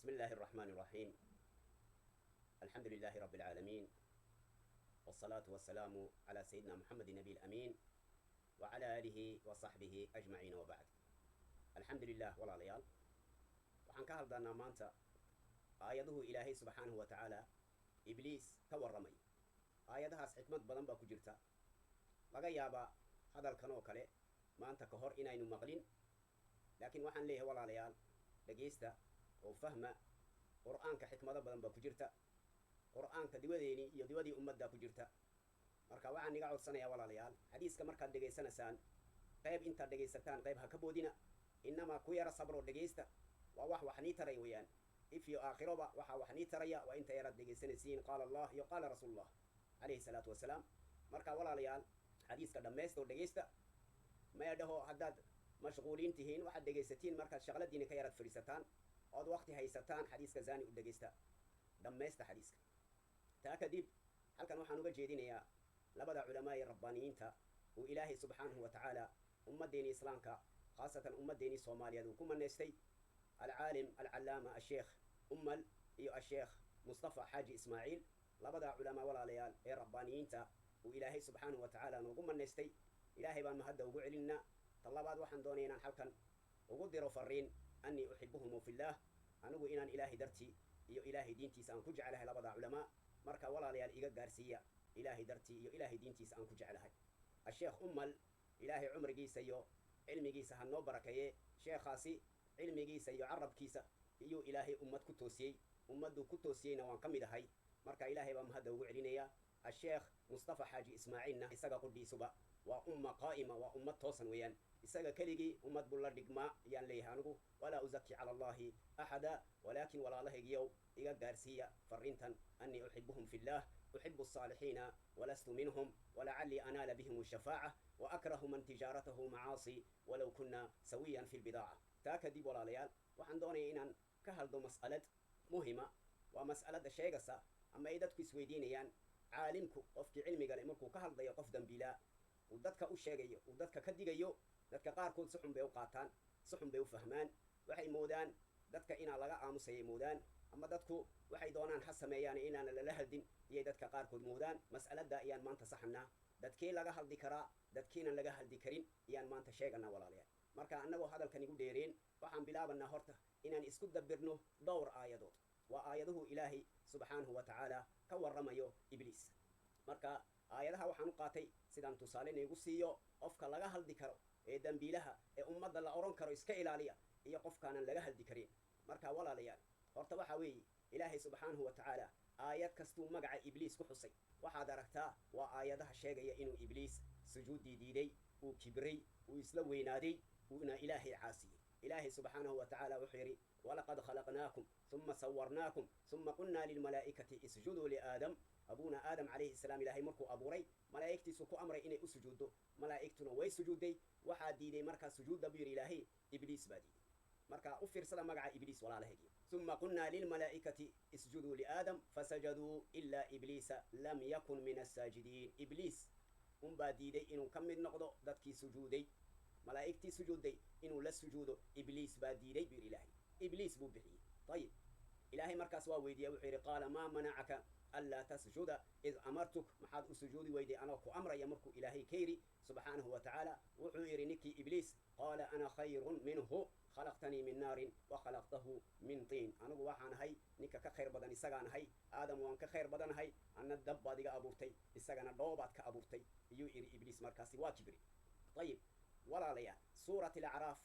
بسم الله الرحمن الرحيم. الحمد لله رب العالمين، والصلاة والسلام على سيدنا محمد النبي الأمين وعلى آله وصحبه أجمعين، وبعد. الحمد لله. Walaalayaal, waxaan ka hadlanaa maanta aayaduhu Ilaahay subxaanahu wa tacaala Ibliis ka warramay. Aayadahaas xikmad badan baa ku jirta. Laga yaabaa hadalkan oo kale maanta ka hor inaynu maqlin, laakiin waxaan leeyahay, walaalayaal, dhegaysta oo fahma. Qur'aanka xikmado badan baa ku jirta. Qur'aanka diwadeeni iyo diwadii ummaddaa ku jirta. Marka waxaan iga codsanayaa, walaalayaal, xadiiska markaad dhegaysanaysaan, qayb intaad dhegaysataan qayb ha ka boodina, inamaa ku yara sabroo dhegaysta. Waa wax wax nii taray weeyaan, if iyo aakhiroba. Waxaa wax nii taraya waa inta yaraad dhegaysanaysiin qaala Allah iyo qaala rasuulullah calayhi salaatu wasalaam. Marka walaalayaal, xadiiska dhammaysta oo dhegaysta. Maya dhaho, haddaad mashquuliin tihiin, waxaad dhegaysatiin markaad shaqladiina ka yaraad fadhiisataan ood waqti haysataan. Xadiiska zani u dhegaysta, dhammaysta xadiiska. Taa kadib, halkan waxaan uga jeedinayaa labada culamaai rabbaaniyiinta uu Ilaahay subxaanahu wa tacaala ummaddeeni islaamka, khaasatan ummaddeeni Soomaaliyeed, uu ku manaystay, alcaalim alcallaama asheekh Umal iyo asheekh Mustafa Xaaji Ismaaciil. Labada culamaa, walaalayaal, ee rabbaaniyiinta uu Ilaahay subxaanahu wa tacaala noogu manaystay, Ilaahay baan mahadda ugu celinaa. Ta labaad, waxaan doonaya inaan halkan ugu diro fariin annii uxibuhum fillaah, anigu inaan Ilaahay dartii iyo Ilaahay diintiisa aan ku jeclahay labada culamaa. Marka walaalayaal, iga gaarsiiya Ilaahay dartii iyo Ilaahay diintiisa aan ku jeclahay. Asheekh Umal, Ilaahay cumrigiisa iyo cilmigiisa ha noo barakeeye. Sheekhaasi cilmigiisa iyo carabkiisa iyuu Ilaahay ummad ku toosiyey. Ummadduu ku toosiyeyna waan ka mid ahay. Marka Ilaahay baa mahadda ugu celinayaa. Asheekh Mustafa Xaaji Ismaaciilna isaga qudhiisuba waa umma qaa'ima, waa ummad toosan weeyaan. Isaga keligii ummad buu la dhigmaa ayaan leeyahay anigu. Walaa uzaki cala Allahi axada, walaakin walaalahaygiyow, iga gaarsiiya fariintan annii uxibuhum fi llah, uxibu الصاalixiina walastu minhum, walacalii anaala bihim الshafaaca, waakrahu man tijaaratahu macaasi walow kuna sawiyan fi lbidaaca. Taa kadib, walaalayaal, waxaan doonaya inaan ka hadlo mas'alad muhima. Waa mas'alada sheegasa ama ay dadku isweydiinayaan: caalimku, qofkii cilmiga le, markuu ka hadlayo qof dambiilaa, uu dadka u sheegayo, uu dadka ka digayo, dadka qaarkood si xun bay u qaataan, si xun bay u fahmaan. Waxay moodaan dadka inaa laga aamusayay moodaan, ama dadku waxay doonaan ha sameeyaan, inaana lala haldin iyay dadka qaarkood moodaan. Mas'aladda ayaan maanta saxanaa. Dadkii laga hadli karaa, dadkiinan laga hadli karin ayaan maanta sheeganaa, walaalayaal. Marka annagoo hadalkan igu dheereen, waxaan bilaabanaa horta inaan isku dabirno dhowr aayadood. Waa aayaduhu Ilaahay subxaanahu wa tacaala ka warramayo Ibliis. Marka aayadaha waxaan u qaatay sidaan tusaale inaygu siiyo qofka laga hadli karo ee dambiilaha ee ummadda la odhan karo iska ilaaliya, iyo qofkaanan laga hadli karin. Marka walaalayaal, horta waxaa weeye, Ilaahay subxaanahu wa tacaala aayad kastuu magaca Ibliis ku xusay, waxaad aragtaa waa aayadaha sheegaya inuu Ibliis sujuuddii diiday, uu kibray, uu isla weynaaday, uuna Ilaahay caasiyey. Ilaahay subxaanahu wa tacaala wuxuu yidhi: walaqad khalaqnaakum suma sawarnaakum suma qulnaa lilmalaa'ikati isjuduu liaadam. Abuuna Aadam calayhi salaam Ilaahay markuu abuuray, malaa'igtiisu ku amray inay u sujuuddo. Malaa'igtuna way sujuudday. Waxaa diiday markaa sujuudda, buu yidhi Ilaahay, Ibliis baa diiday. Marka u fiirsada magaca Ibliis, walaalahaygiyo. Suma qulnaa lilmalaa'ikati isjuduu liaadam fasajaduu ilaa ibliisa lam yakun min asaajidiin. Ibliis unbaa diiday inuu ka mid noqdo dadkii sujuuday. Malaa'igtii sujuudday inuu la sujuudo Ibliis baa diiday, buu yidhi Ilaahay. Ibliis buu bixiyey. Ayib, Ilaahay markaas waa weydiiyey. Wuxuu yidhi: qaala maa manacaka anlaa tasjuda id amartuk? Maxaad u sujuudi weyday anoo ku amraya? Markuu Ilaahay ka yidhi subxaanahu wa tacaala, wuxuu yidhi ninkii Ibliis: qaala ana khayrun minhu, khalaqtanii min naarin wa khalaqtahu min tiin. Anigu waxaan ahay ninka ka khayr badan isagaan ahay. Aadam waan ka khayr badanahay. Anna dab baad iga abuurtay, isagana dhoobaad ka abuurtay, iyuu yidhi Ibliis. Markaasi waa kibri. Ayib, walaalayaal, suurat Alacraaf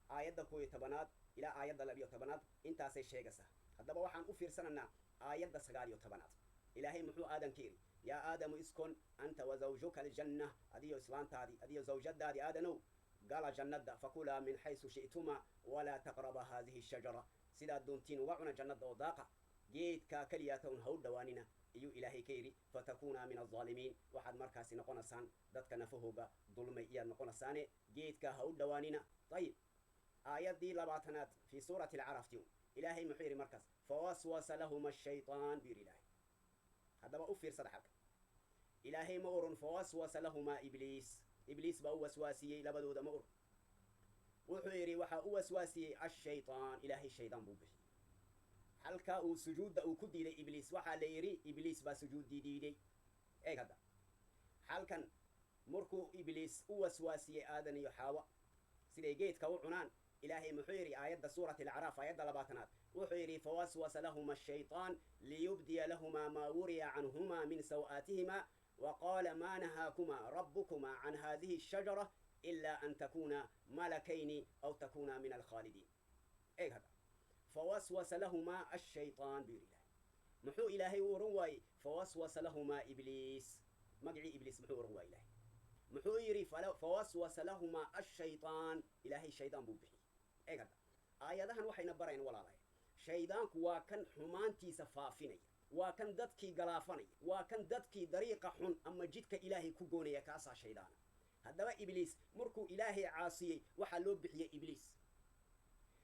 aayadda 11aad ilaa aayadda 12aad intaasay sheegaysaa. Haddaba waxaan u fiirsananaa aayadda 19aad. Ilaahay muxuu Aadan ka yidhi? Yaa Aadamu iskun anta wa zawjuka aljanna, adiyo islaantaadii, adiyo zawjadaadii, Aadanow, gala jannada. Fakulaa min xaysu shi'tuma walaa taqraba haadihi shajara. Sidaad doontiin uga cuna jannada oo daaqa, geedkaa keliyaata un ha u dhowaanina, iyuu Ilaahay ka yidhi. Fatakuunaa min alظaalimiin, waxaad markaasi noqonaysaan dadka nafahooga dulmay iyaad noqonaysaane, geedkaa ha u dhowaanina. Ayib, aayaddii 20aad fii suurati Alcarafti, Ilaahay muxuu yidhi markaas? Fawaswasa lahuma ashayطaan, buu yidhi Ilaahay. Haddaba u fiirsada xalka. Ilaahay ma oran fawaswasa lahumaa ibliis, Ibliis baa u waswaasiyey labadooda, ma oran. Wuxuu yidhi waxaa u waswaasiyey ashayطaan. Ilaahay shaydaan buu bixiyey. Halkaa uu sujuudda uu ku diiday Ibliis, waxaa la yidhi Ibliis baa sujuuddii diiday. Eeg hadda halkan, markuu Ibliis u waswaasiyey Aadan iyo Xaawa siday geedka u cunaan, Ilaahay muxuu yidhi? Aayadda Suurati Alacraaf, aayadda 20aad, wuxuu yidhi: "Fawaswasa lahuma ashayطaan liyubdiya lahumaa maa wuriya canhumaa min saw'aatihima wa qaala maa nahaakumaa rabbukumaa can hadihi الshajara ilaa an takuna malakayni aw takuna min alkhaalidiin." Eeg hadda, "Fawaswasa lahumaa ashayطaan" buu yidhi Ilahay. Muxuu Ilaahay u oran waayey "Fawaswasa lahumaa Ibliis"? Magacii Ibliis muxuu oran waayey? Ilahay muxuu yidhi "Fawaswasa lahumaa ashayطaan"? Ilaahay shaydaan buu bixiyey. Eeg hadda, aayadahan waxayna barayn, walaalaya, shaydaanku waa kan xumaantiisa faafinaya, waa kan dadkii galaafanaya, waa kan dadkii dariiqa xun ama jidka Ilaahay ku goonaya, kaasaa shaydaana. Haddaba Ibliis markuu Ilaahay caasiyey, waxaa loo bixiyey Ibliis.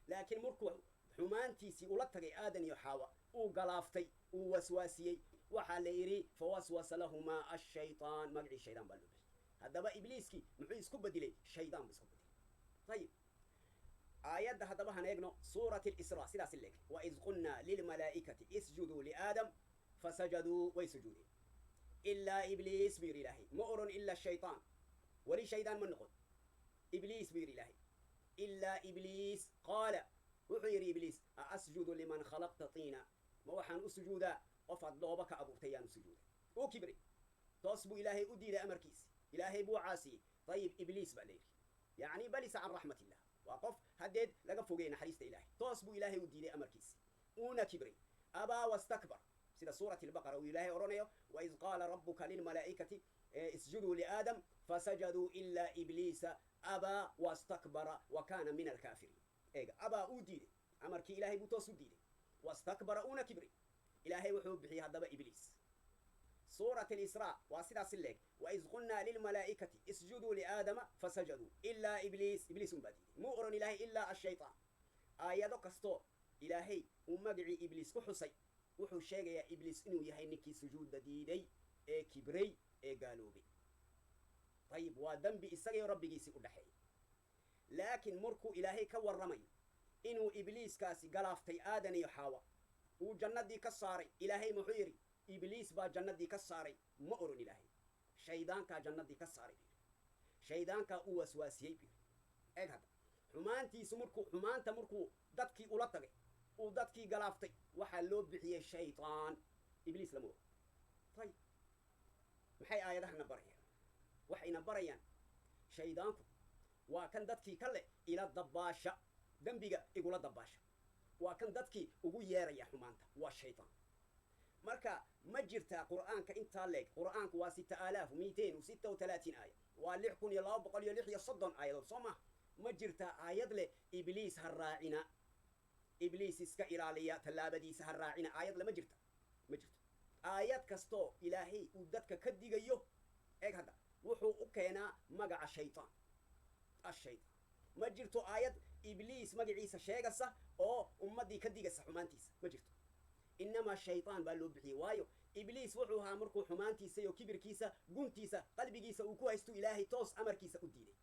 Laakiin markuu xumaantiisii ula tagay Aadan iyo Xaawa, uu galaaftay, uu waswaasiyey, waxaa la yidhi "Fawaswasa lahumaa ashayطaan", magacii shaydaan baa loo bixiyey. Haddaba Ibliiskii muxuu isku bedelay? Shaydaan buu isku bedelay. Ayib, aayadda haddaba han eegno, Suurat Alisraa, sidaas leeg: "Waid qulnaa lilmalaa'ikati isjuduu liaadam fasajaduu", way sujuudeen, "ilaa Ibliis" buu yidhi Ilaahay. Ma oran "ila shayطaan", weli shaydaan ma noqon, Ibliis buu yidhi Ilaahay. "Ilaa Ibliis qaala", wuxuu yidhi Ibliis: "A asjudu liman khalaqta tiina?" Ma waxaan u sujuudaa qof aad dhooba ka abuurtay yaan u sujuuday? Uu kibray, toos buu Ilaahay u diiday amarkiisi, Ilaahay buu caasiyey. Ayib, Ibliis baa la yidhi, yacni balisa can raxmat illah, waa qof haddeed laga fogey naxariista Ilahay. Toos buu Ilaahay u diiday amarkiisi, uuna kibray. "Abaa wastakbar", sida Suurati Albaqara uu Ilaahay odhanayo: "Waid qaala rabuka lilmalaa'ikati isjuduu liaadam fasajaduu ilaa ibliisa abaa wastakbara wa kaana min alkaafiriin." Eega, "abaa", uu diiday amarkii Ilaahay buu toos u diiday, "wastakbara", uuna kibray. Ilaahay wuxuu bixiyey haddaba Ibliis. Suurat Alisraa waa sidaas leeg: "Waid qulnaa lilmalaa'ikati isjuduu liaadama fasajaduu ilaa ibliis", Ibliis un baa diiday. Muu oran Ilaahay "ilaa ashayطaan". Aayado kastoo Ilaahay uu magacii Ibliis ku xusay, wuxuu sheegayaa Ibliis inuu yahay ninkii sujuudda diiday ee kibray ee gaaloobay. Ayib, waa dembi isagayo rabbigiisii u dhexeeya. Laakiin markuu Ilaahay ka warramayo inuu Ibliiskaasi galaaftay Aadan iyo Xaawa, uu jannadii ka saaray, Ilaahay muxuu yidhi? "Ibliis baa jannadii ka saaray" ma oran Ilaahay. "Shaydaankaa jannadii ka saaray" buu yidhi, "shaydaankaa u waswaasiyey" buu yidhi. Eeg hadda, xumaantiisu markuu xumaanta markuu dadkii ula tagay, uu dadkii galaaftay, waxaa loo bixiyey shaytaan, Ibliis lama oran. Ayib, maxay aayadahana barayaan? Waxayna barayaan shaydaanku waa kan dadkii ka le "Ila dabbaasha, dembiga igula dabbaasha", waa kan dadkii ugu yeeraya xumaanta, waa shaydaan. Marka ma jirtaa Qur'aanka intaa leeg? Qur'aanku waa 6236 aaya, waa 6236 aayadood, soo maha? Ma jirtaa aayad leh "Ibliis ha raacina, Ibliis iska ilaaliya, tallaabadiisa ha raacina"? Aayad lama jirta, ma jirto. Aayad kastoo Ilaahay uu dadka ka digayo, eeg hadda, wuxuu u keenaa magaca shaytaan, ashaytaan. Ma jirto aayad Ibliis magaciisa sheegasa oo ummaddii ka digasa xumaantiisa, ma jirto. Inamaa shaytaan baa loo bixiyey, waayo Ibliis wuxuu ahaa markuu xumaantiisa iyo kibirkiisa guntiisa qalbigiisa uu ku haysto, Ilaahay toos amarkiisa u diiday.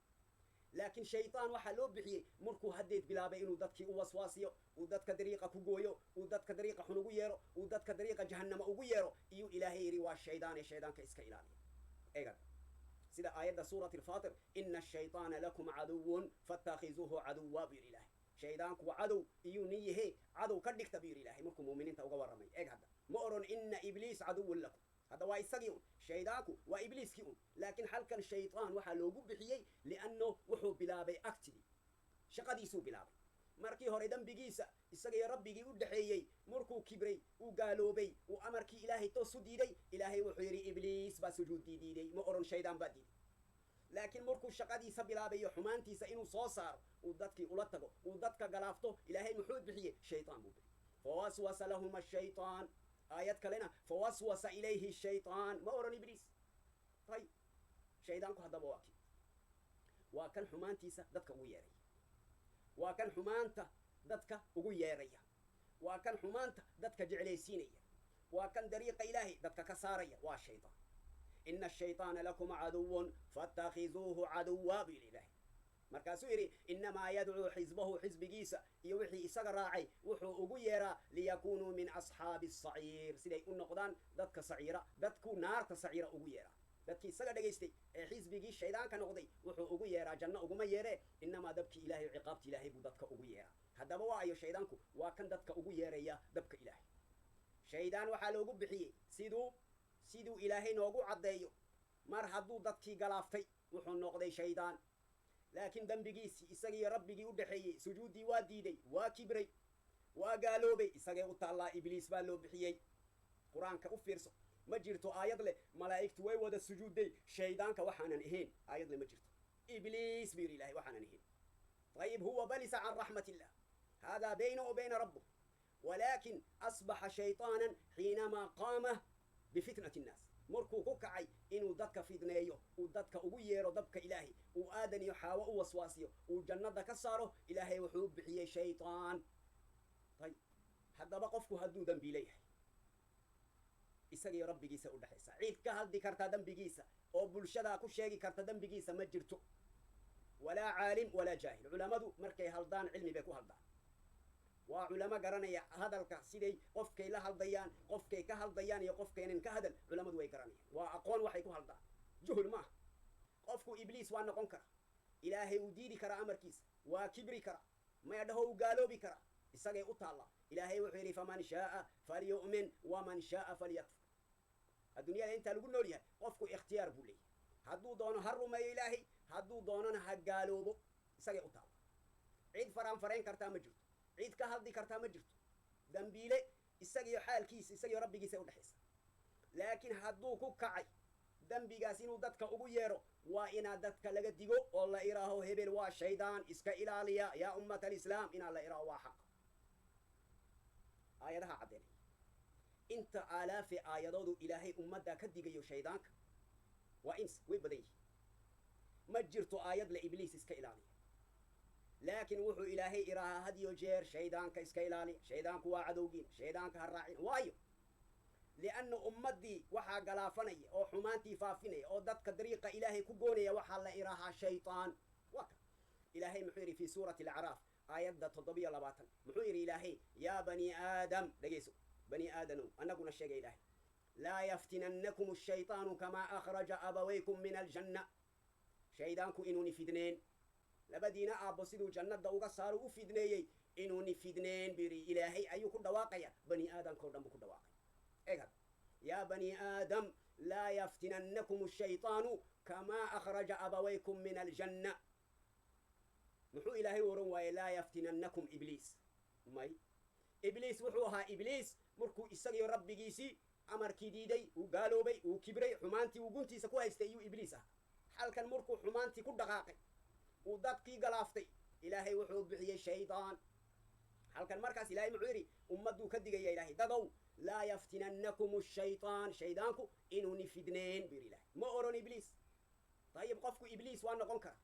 Laakiin shaytaan waxaa loo bixiyey markuu haddeed bilaabay inuu dadkii u waswaasiyo, uu dadka dariiqa ku gooyo, uu dadka dariiqa xun ugu yeero, uu dadka dariiqa jahannama ugu yeero, iyuu Ilaahay yidhi waa shaydaan ee shaydaanka iska ilaaliya. Eegad sida aayadda Suurati Alfaatir: "Ina ashayطaana lakum caduwun faاtakhizuuhu caduwa" buu yidhi Ilaahay. Shaydaanku cadow iyuu nin yahe, cadow ka dhigta buu yidhi Ilahay markuu muuminiinta uga warramay. Eeg hadda, ma oran "ina ibliis caduwun lakum". Hadda waa isagii un, shaydaanku waa Ibliiskii un. Laakiin halkan shaytaan waxaa loogu bixiyey lianno wuxuu bilaabay actidii, shaqadiisuu bilaabay. Markii hore dembigiisa isagaiyo rabbigii u dhexeeyey, markuu kibray, uu gaaloobay, uu amarkii Ilaahay toos u diiday, Ilaahay wuxuu yidhi "Ibliis baa sujuuddii diiday", ma oran "shaydaan baa diiday". Laakiin markuu shaqadiisa bilaabayo, xumaantiisa inuu soo saaro, uu dadkii ula tago, uu dadka galaafto, Ilaahay muxuu bixiyey? Shaytaan buu bixiyey. "Fawaswasa lahuma ashaytaan". Aayad kalena "Fawaswasa ilayhi shaytaan", ma oran Ibliis. Ayib, shaydaanku haddaba waa ki waa kan xumaantiisa dadka ugu yeeraya, waa kan xumaanta dadka ugu yeeraya, waa kan xumaanta dadka jeclaysiinaya, waa kan dariiqa Ilaahay dadka ka saaraya, waa shaydaan. "Ina ashayطaana lakum caduwun faاtakhizuuhu caduwa" buu yidhi Ilaahay. Markaasuu yidhi: "Innamaa yadcuu xisbahu", xisbigiisa iyo wixii isaga raacay wuxuu ugu yeeraa, "liyakunuu min asxaabi asaciir", siday u noqdaan dadka saciira. Dadku naarta saciira ugu yeeraa. Dadkii isaga dhagaystay ee xisbigii shaydaanka noqday wuxuu ugu yeeraa, janno uguma yeeree, innamaa dabkii Ilahay, ciqaabta Ilaahay buu dadka ugu yeeraa. Haddaba waa ayo shaydaanku? Waa kan dadka ugu yeeraya dabka Ilaahay. Shaydaan waxaa loogu bixiyey siduu Ilaahay noogu caddeeyo. Mar hadduu dadkii galaaftay, wuxuu noqday shaydaan. Laakiin dembigiisii isagiiyo Rabbigii u dhexeeyey, sujuuddii waa diiday, waa kibray, waa gaaloobay, isagay u taallaa. Ibliis baa loo bixiyey. Qur-aanka u fiirso, ma jirto aayad leh malaa'igtu way wada sujuudday, shaydaanka waxaanan ahayn. Aayad leh ma jirto. Ibliis buu yidhi Ilahay, waxaanan ahayn. طيب، هو بلس عن رحمة الله، هذا بينه وبين ربه، ولكن أصبح شيطانا حينما قام بفتنة الناس. Markuu ku kacay inuu dadka fidneeyo, uu dadka ugu yeero dabka Ilaahay, uu Aadan iyo Xaawo u waswaasiyo, uu jannada ka saaro, Ilaahay wuxuu bixiyey shaytaan. Ayib, haddaba qofku hadduu dembiile yahay, isagiyo Rabbigiisa u dhexaysa. Cid ka hadli kartaa dembigiisa oo bulshadaa ku sheegi karta dembigiisa ma jirto, walaa caalim walaa jaahil. Culammadu markay haldaan, cilmi bay ku haldaan. Waa culamo garanaya hadalka, siday qofkay la hadlayaan, qofkay ka hadlayaan iyo qofkaynan ka hadal. Culammadu way garanayaan, waa aqoon waxay ku haldaan, juhul maaha. Qofku Ibliis waa noqon kara, Ilaahay uu diidi karaa amarkiisa, waa kibri kara, meedhaho uu gaaloobi karaa, isagay u taallaa. Ilaahay wuxuu yidhi: "Faman shaaa falyu'min waman shaaa falyakfur." Adduunyada intaa lagu nool yahay, qofku ikhtiyaar buu leeyahay. Hadduu doono ha rumeeyo Ilaahay, hadduu doonona ha gaaloobo, isagay u taalla. Cid faraanfarayn kartaa ma jirto, cid ka hadli kartaa ma jirto. Dambiile isagiyo xaalkiisa, isagiyo Rabbigiisa udhexaysa. Laakiin hadduu ku kacay dembigaas inuu dadka ugu yeero, waa inaa dadka laga digo oo la iraaho: "Hebel waa shaydaan, iska ilaaliya, yaa ummat alislaam." Inaa la iraaho waa xaq. Aayadaha caddeynaya inta aalaafe aayadoodu Ilaahay ummadda ka digayo shaydaanka waa ins way badan yihiin. Ma jirto aayad la Ibliis iska ilaaliya, laakiin wuxuu Ilaahay iraahaa had iyo jeer: "Shaydaanka iska ilaaliya, shaydaanku waa cadowgiin, shaydaanka ha raacin." Waayo, lianna ummaddii waxaa galaafanaya oo xumaantii faafinaya oo dadka dariiqa Ilaahay ku goonaya waxaa la iraahaa shaytaan. Waa ka Ilaahay muxuu yidhi fi suurati Alacraaf, aayadda 27? Muxuu yidhi Ilaahay? "Yaa bani Aadam", dhegayso, bani Aadanow, annaguna sheegay Ilaahay, "laa yaftinannakum ashaytaanu kamaa akhraja abawaykum min aljanna." Shaydaanku inuuni fidneen, labadiina aabbo siduu jannada uga saaro u fidneeyey inuuni fidneen biri. Ilaahay ayuu ku dhawaaqaya, bani aadamka o dhan buu ku dhawaaqay. Eeg had: "Yaa bani Aadam, laa yaftinannakum ashaytaanu kamaa akhraja abawaykum min aljanna." Muxuu Ilaahay u ohan waayey "laa yaftinannakum Ibliis"? May, Ibliis wuxuu ahaa Ibliis markuu isagiyo Rabbigiisii amarkii diiday, uu gaaloobay, uu kibray, xumaantii uu guntiisa ku haystay iyuu Ibliis ahaa. Xalkan markuu xumaantii ku dhaqaaqay, uu dadkii galaaftay, Ilaahay wuxuu bixiyey shaydaan. Halkan markaas Ilahay muxuu yidhi? Ummadduu ka digaya Ilahay: "Dadow, laa yaftinannakum shaytaan", shaydaanku inuuni fidneen buu yidhi Ilahay, ma oran Ibliis. Dayib, qofku Ibliis waa noqon karaa,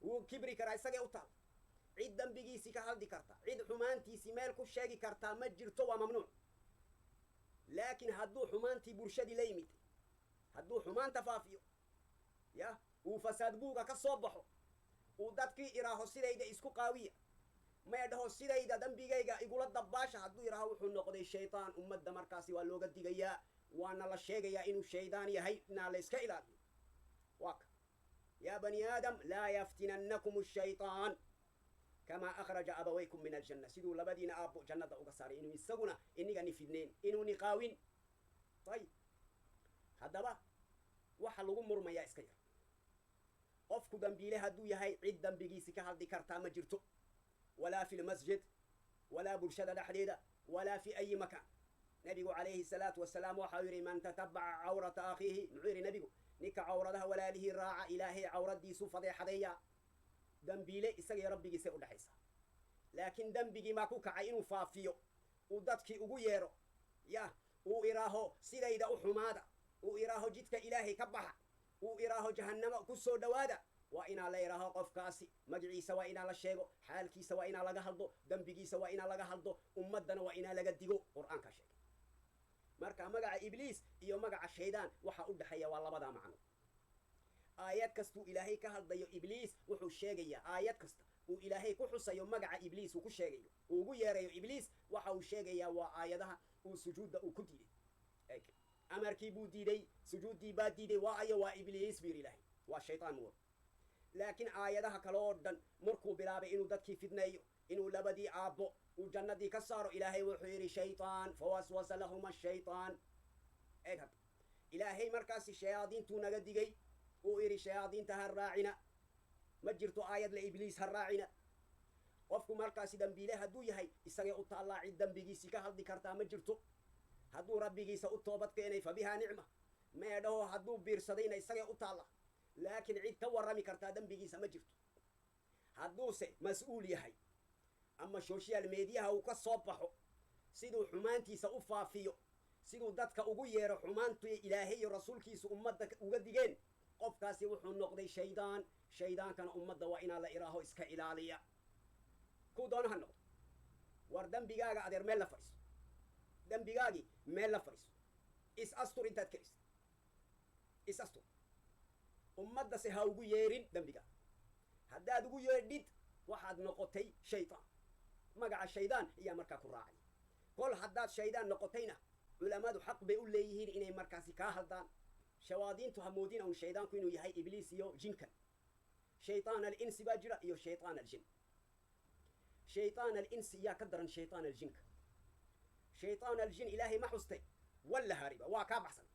wuu kibri karaa, isagay u taal. Cid dembigiisii ka hadli karta, cid xumaantiisii meel ku sheegi kartaa ma jirto, waa mamnuuc. Laakiin hadduu xumaantii bulshadii la yimid, hadduu xumaanta faafiyo, ya uu fasaad buuga ka soo baxo, uu dadkii iraaho "Sidayda isku qaawiya", may dhaho "Sidayda dembigayga igula dabbaasha" hadduu iraaho, wuxuu noqday shaytaan. Ummadda markaasi waa looga digayaa, waana la sheegayaa inuu shaydaan yahay, inaa la iska ilaaliyo. Waa ka: "Yaa bani Aadam, laa yaftinannakum shaytaan kamaa akhraja abawaykum min aljanna", siduu labadiina aabbo jannada uga saaray inuu isaguna iniga ni fidneen, inuu ni qaawin. Ayib, haddaba waxa lagu murmayaa iska yar. Qofku dambiile hadduu yahay, cid dembigiisi ka hadli kartaa ma jirto, walaa fi lmasjid, walaa bulshada dhexdeeda, walaa fi ayi makaan. Nabigu calayhi salaatu wasalaam waxau yidhi: "Man tatabaca cawrata akhiihi", muxuu yidhi nabigu? "Ninka cawradaha walaalihii raaca, Ilaahay cawradiisu fadeexadeeya." Dambiile isagaiyo Rabbigiisay u dhexaysaa. Laakiin dembigii maa ku kacay inuu faafiyo, uu dadkii ugu yeero, ya uu iraaho "Sidayda u xumaada", uu iraaho "Jidka Ilaahay ka baxa", uu iraaho "Jahannamo ku soo dhowaada", waa inaa la iraaho qofkaasi magaciisa, waa inaa la sheego xaalkiisa, waa inaa laga hadlo dembigiisa, waa inaa laga hadlo, ummaddana waa inaa laga digo. Qur-aankaa sheegay. Marka magaca Ibliis iyo magaca shaydaan waxaa u dhexeeya waa labadaa macno. Aayad kastuu Ilaahay ka hadlayo Ibliis, wuxuu sheegayaa, aayad kasta uu Ilaahay ku xusayo magaca Ibliis, uu ku sheegayo, uu ugu yeerayo Ibliis, waxa uu sheegayaa waa aayadaha uu sujuudda uu ku diiday. Eeg, amarkii buu diiday, sujuuddii baa diiday. Waa ayo? Waa Ibliis, buu yidhi Ilaahay, waa shaytaan muur. Laakiin aayadaha kale oo dhan, markuu bilaabay inuu dadkii fidneeyo, inuu labadii aabbo uu jannadii ka saaro, Ilaahay wuxuu yidhi shaytaan, fawaswasa lahuma shaytaan. Eeg hadda, Ilaahay markaasi shayaadiintuu naga digay, uu yidhi shayaadiinta ha raacina. Ma jirto aayad la Ibliis ha raacina. Qofku markaasi dambiile hadduu yahay, isagay u taallaa, cid dembigiisii ka hadli kartaa ma jirto. Hadduu Rabbigiisa u toobad keenay, fa bihaa nicma meedhaho. Hadduu biirsadayna, isagay u taalla, laakiin cid ka warrami kartaa dembigiisa ma jirto. Hadduuse mas-uul yahay ama social mediaha uu ka soo baxo, siduu xumaantiisa u faafiyo, siduu dadka ugu yeero xumaantu Ilaahay iyo rasuulkiisu ummadda uga digeen, qofkaasi wuxuu noqday shaydaan. Shaydaankana ummadda waa inaa la iraaho iska ilaaliya, kuu doono ha noqdo. War dembigaaga, adeer, meel la fadhiiso, dembigaagii meel la fadhiiso, is astur intaad kelisid, is astur. Ummaddase ha ugu yeerin dembigaaga. Haddaad ugu yeedhid, waxaad noqotay shaydaan. Magaca shaydaan ayaa markaa ku raacay. Kol haddaad shaydaan noqotayna, culammadu xaq bay u leeyihiin inay markaasi kaa haldaan. Shawaadiintu ha moodina un shaydaanku inuu yahay Ibliis iyo jinkan. Shaytaan alinsi baa jira iyo shaytaan aljin. Shaytaan alinsi yaa ka daran shaytaan aljinka. Shaytaan aljin Ilaahay ma xustay walla hariba, waa kaa baxsan.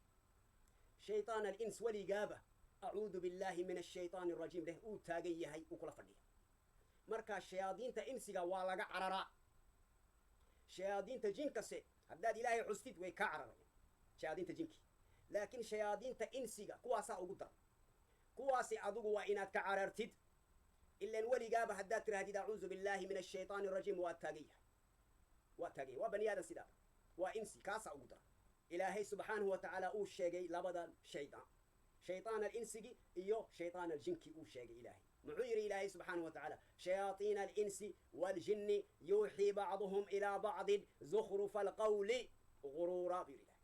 Shaytaan alins weligaaba acuudu billahi min ashaytaan arajiim leh uu taagan yahay, uu kula fadhiya. Marka shayaadiinta insiga waa laga cararaa. Shayaadiinta jinkase haddaad Ilaahay xustid, way kaa cararayaan shayaadiinta jinki. Laakiin shayaadiinta insiga kuwaasaa ugu daran. Kuwaasi adigu waa inaad ka carartid, ilan weligaaba haddaad tirahdid acuudu billahi min ashaytaan arajiim, waa taagan yahay, waa taagan yahay. Waa bani aadan sidaaba, waa insi, kaasaa ugu daran. Ilaahay subxaanahu wa tacaala uu sheegay labadan shaydaan, shaytaan alinsigi iyo shaytaan aljinki uu sheegay. Ilaahay muxuu yidhi? Ilaahay subxaanahu wa tacaala: shayaaiina alinsi waaljinni yuuxii bacduhum ilaa bacdin zukhrufa alqawli guruura, buu yidhi Ilahay.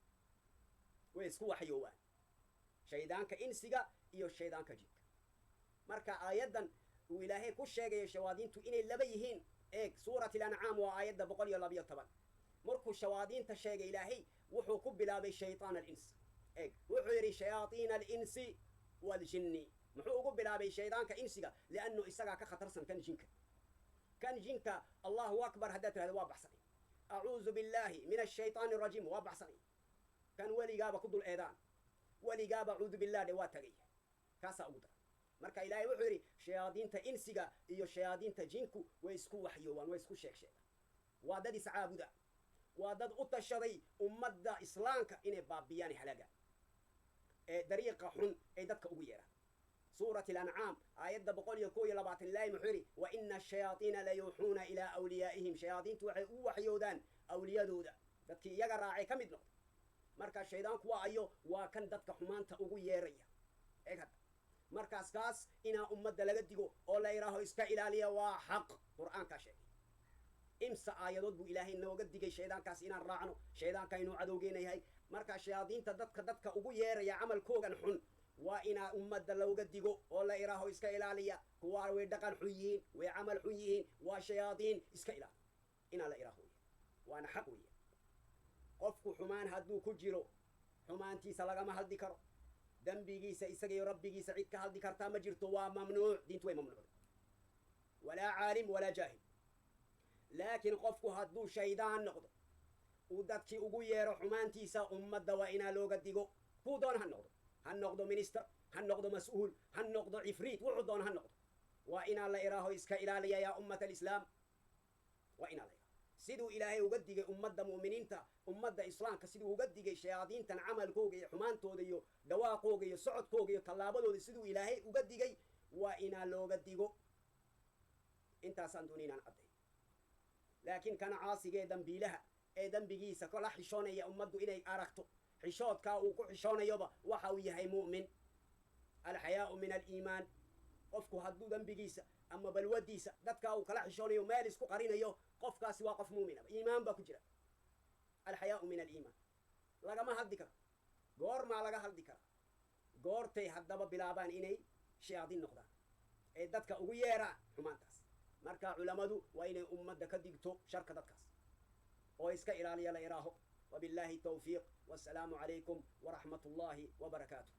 Way isku waxyoowaan shaydaanka insiga iyo shaydaanka jinka. Marka aayaddan uu Ilaahay ku sheegayo shawaadiintu inay laba yihiin, eeg Suurat Alancaam, waa aayadda 112. Markuu shawaadiinta sheegay, Ilaahay wuxuu ku bilaabay shaytaan alins. Eeg, wuxuu yidhi shayaaiina alinsi waaljinni. Muxuu ugu bilaabay shaydaanka insiga? Liannu isagaa ka khatarsan kan jinka. Kan jinka allahu akbar haddaad tirahdo, waa baxsanay. Acuudu billahi min ashaytaani arajiim, waa baxsanay. Kan weligaaba ku dul eedaan, weligaaba acuudu billah dhe, waa tagaya. Kaasaa ugu daran. Marka Ilaahay wuxuu yidhi shayaadiinta insiga iyo shayaadiinta jinku way isku waxyoowaan, way isku sheeg sheegaan. Waa dad iscaabuda, waa dad u tashaday ummadda islaamka inay baabiyaan, halaagaan, ee dariiqa xun ay dadka ugu yeeraan. Suurat Alancaam aayadda 121, Ilaahay muxuu yidhi? Wa ina ashayaaiina la yuuxuuna ilaa awliyaa'ihim. Shayaadiintu waxay u waxyoodaan awliyadooda, dadkii iyaga raacay ka mid noqda. Marka shaydaanku waa ayo? Waa kan dadka xumaanta ugu yeeraya. Eeg hadda, markaas kaas inaa ummadda laga digo oo la yidhaaho iska ilaaliya waa xaq. Qur-aankaa sheegay. Imsa aayadood buu Ilaahay nooga digay shaydaankaas inaan raacno, shaydaanka inuu cadowgeena yahay? Marka shayaadiinta dadka ugu yeeraya camalkoogan xun waa inaa ummadda looga digo oo la idhaaho iska ilaaliya kuwaa, way dhaqan xun yihiin, way camal xun yihiin, waa shayaadiin, iska ilaali inaa la idhaaho weya, waana xaq weya. Qofku xumaan hadduu ku jiro, xumaantiisa lagama hadli karo. Dembigiisa isaga iyo Rabbigiisa, cid ka hadli kartaa ma jirto. Waa mamnuuc, diintu way mamnuucday, walaa caalim walaa jaahil. Laakiin qofku hadduu shaydaan noqdo, uu dadkii ugu yeero xumaantiisa, ummadda waa inaa looga digo. Kuu doona ha noqdo, ha noqdo minister, ha noqdo mas-uul, ha noqdo cifriit, wuxuu doono ha noqdo, waa inaa la iraaho iska ilaaliya, yaa ummat alislaam. Waa inaa la iraaho siduu Ilaahay uga digay ummadda mu'miniinta, ummadda islaamka, siduu uga digay shayaadiintan camalkooga iyo xumaantooda iyo dhawaaqooga iyo socodkooga iyo tallaabadooda, siduu Ilaahay uga digay waa inaa looga digo. Intaasaan doonay inaan cadday. Laakiin kana caasiga ee dambiilaha ee dembigiisa kala xishoonaya ummaddu inay aragto, xishoodkaa uu ku xishoonayoba waxa uu yahay mu'min. Alxayaau min aliimaan. Qofku hadduu dembigiisa ama balwadiisa dadkaa uu kala xishoonayo, meel isku qarinayo, qofkaasi waa qof muuminaba, iimaan baa ku jira. Alxayaau min aliimaan. Lagama hadli karo. Goormaa laga hadli karaa? Goortay haddaba bilaabaan inay Shayaadiin noqdaan ee dadka ugu yeeraan xumaantaas. Marka culammadu waa inay ummadda ka digto sharka dadkaas oo iska ilaaliya la iraaho. Wabillahi tawfiiq, wassalaamu calaykum waraxmat ullahi wabarakaatuh.